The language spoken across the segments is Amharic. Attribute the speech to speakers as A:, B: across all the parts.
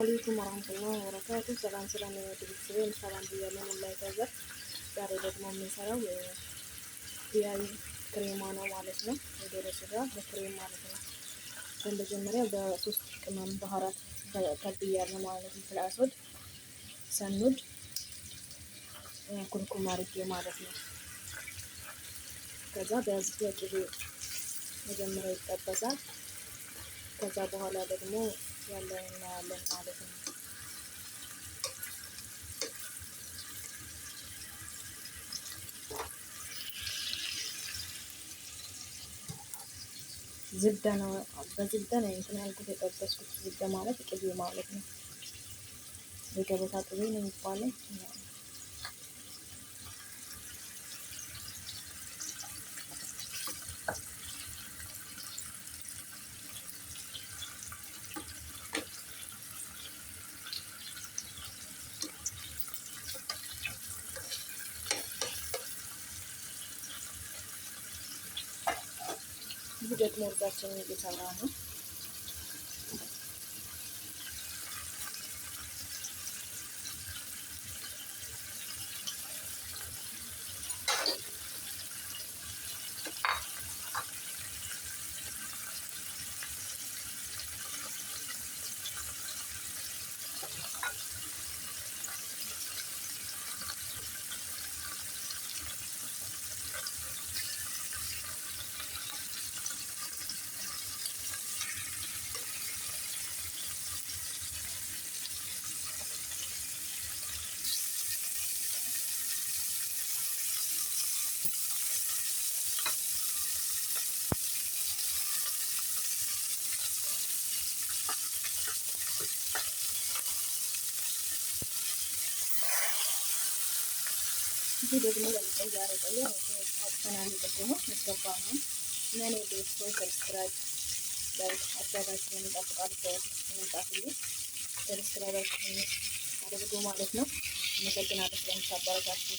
A: አለይኩም ወራህመቱላሂ ወበረካቱ። ሰላም ሰላም፣ የቤተሰቤን ሰላም ብያለሁ። ላይ ተዘር ዛሬ ደግሞ የምንሰራው دياي ክሬማ ነው ማለት ነው። የዶሮ ስጋ በክሬም ማለት ነው። በመጀመሪያ በሶስት ቅመም بهارات ተብያለሁ ማለት ነው። فلفل أسود፣ ሰኑድ፣ ኩርኩም አድርጌ ማለት ነው። ከዛ በቅቤ መጀመሪያ ይጠበሳል። ከዛ በኋላ ደግሞ ያለውን እናያለን ማለት ነው። زبدة ነው፣ በ زبدة ነው እንትን ያልኩት የጠበስኩት። زبدة ማለት ቅቤ ማለት ነው። የገበታ ቅቤ ነው የሚባለው። እዚህ ደግሞ እርዳችንን እየሰራ ነው። እዚህ ደግሞ ቀያረ አውጥተናል። ቅድሞ ያስገባ ነው እና እኔ ቤተሰቦች subscribe፣ like አስተያየታችሁን እንጠብቃለን። አስተያየታችሁን ጻፉልኝ፣ subscribe ኣችሁን አድርጉ ማለት ነው። አመሰግናለሁ ስለምታበረታችሁ።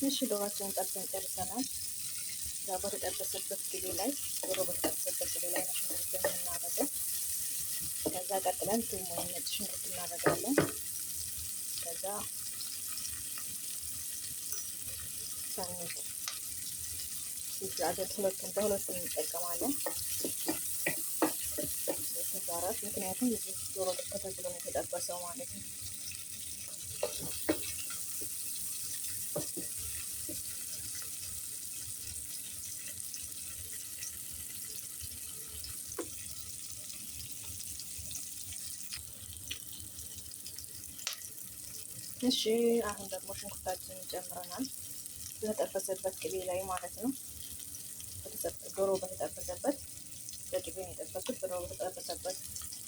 A: እሺ ዶሯችንን ጠብሰን ጨርሰናል። ያው በተጠበሰበት ቅቤ ላይ፣ ዶሮ በተጠበሰበት ቅቤ ላይ ነው ሽንኩርት የምናደርገው። ከዛ ቀጥለን ቱም ወይም ነጭ ሽንኩርት እናደርጋለን። ከዛ ሰኑድ ሲዛገድ ሁለቱም በሁለቱም እንጠቀማለን። ሁለቱም በአራት፣ ምክንያቱም እዚህ ዶሮ ተተብሎ ነው የተጠበሰው ማለት ነው። እሺ አሁን ደግሞ ሽንኩርታችንን ጨምረናል። በተጠበሰበት ቅቤ ላይ ማለት ነው። ዶሮ በተጠበሰበት በቅቤ ነው የጠበስኩት። ዶሮ በተጠበሰበት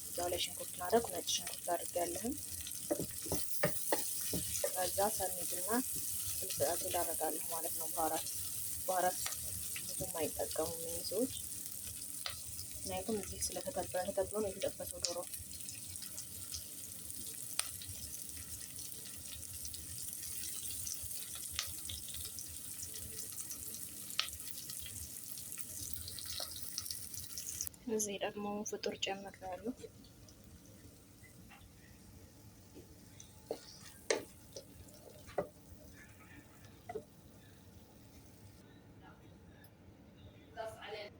A: እዛው ላይ ሽንኩርት ማድረግ ነጭ ሽንኩርት አድርጌያለሁኝ። ከዛ سميد ና فلفل أسود አደርጋለሁ ማለት ነው። بهارات ብዙም አይጠቀሙም እኚህ ሰዎች፣ ምክንያቱም እዚህ ስለተተበለ ተተብሎ ነው የተጠበሰው ዶሮ። እዚህ ደግሞ ፍጡር ጨምሬያለሁ።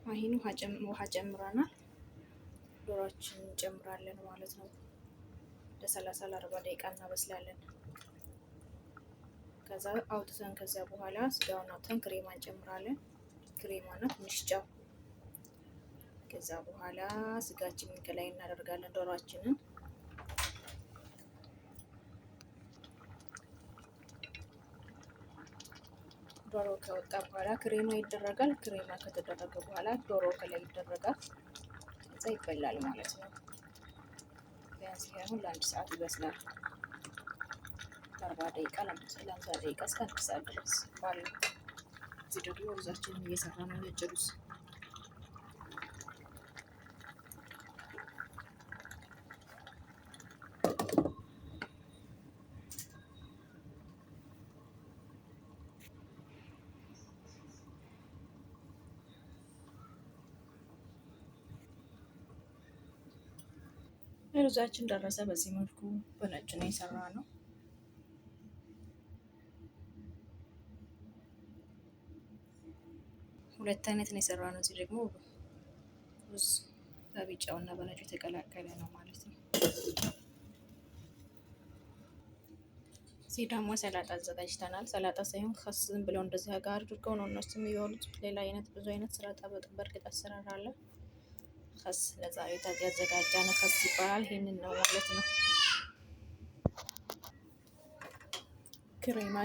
A: አሁን ውሃ ጨምረናል። ዶሮአችንን እንጨምራለን ማለት ነው። ለ30 ለ40 ደቂቃ እናበስላለን። ከዛ አውጥተን ከዚያ በኋላ ስጋውን አውጥተን ክሬማ እንጨምራለን። ክሬማና ትንሽ ጨው። ከዛ በኋላ ስጋችንን ከላይ እናደርጋለን ዶሮአችንን። ዶሮ ከወጣ በኋላ ክሬማ ይደረጋል። ክሬማ ከተደረገ በኋላ ዶሮ ከላይ ይደረጋል። ከዛ ይበላል ማለት ነው። ቢያንስ ይሄ አሁን ለአንድ ሰዓት ይበስላል። ለ40 ደቂቃ ለ50 ደቂቃ እስከ አንድ ሰዓት ድረስ ባለው። እዚህ ደግሞ ሩዛችንን እየሰራ ነው፣ ነጭ ሩዝ። ሩዛችን ደረሰ። በዚህ መልኩ በነጭ ነው የሰራ ነው። ሁለት አይነት ነው የሰራ ነው። እዚህ ደግሞ ሩዝ በቢጫው እና በነጩ የተቀላቀለ ነው ማለት ነው። እዚህ ደግሞ ሰላጣ አዘጋጅተናል። ሰላጣ ሳይሆን خس ዝም ብለው እንደዚህ ጋር አድርገው ነው እነሱ የሚበሉት። ሌላ አይነት ብዙ አይነት ሰላጣ በእርግጥ አሰራር አለ። خس ለዛሬ ያዘጋጀነው خس ይባላል። ይሄንን ነው ማለት ነው። ክሬማ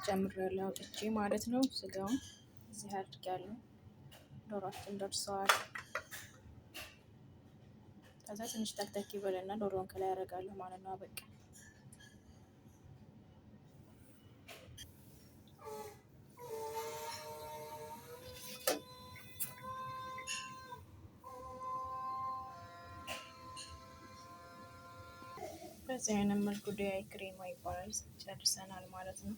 A: ጨምሬያለሁ አውጥቼ ማለት ነው። ስጋውን እዚህ አድርጌያለሁ። ዶሮአችን ደርሰዋል። ከዛ ትንሽ ተክተክ ይበልና ዶሮውን ከላይ ያደርጋለሁ ማለት ነው። አበቃ። በዚህ አይነት መልኩ دياي ክሬማ ይባላል። ጨርሰናል ማለት ነው።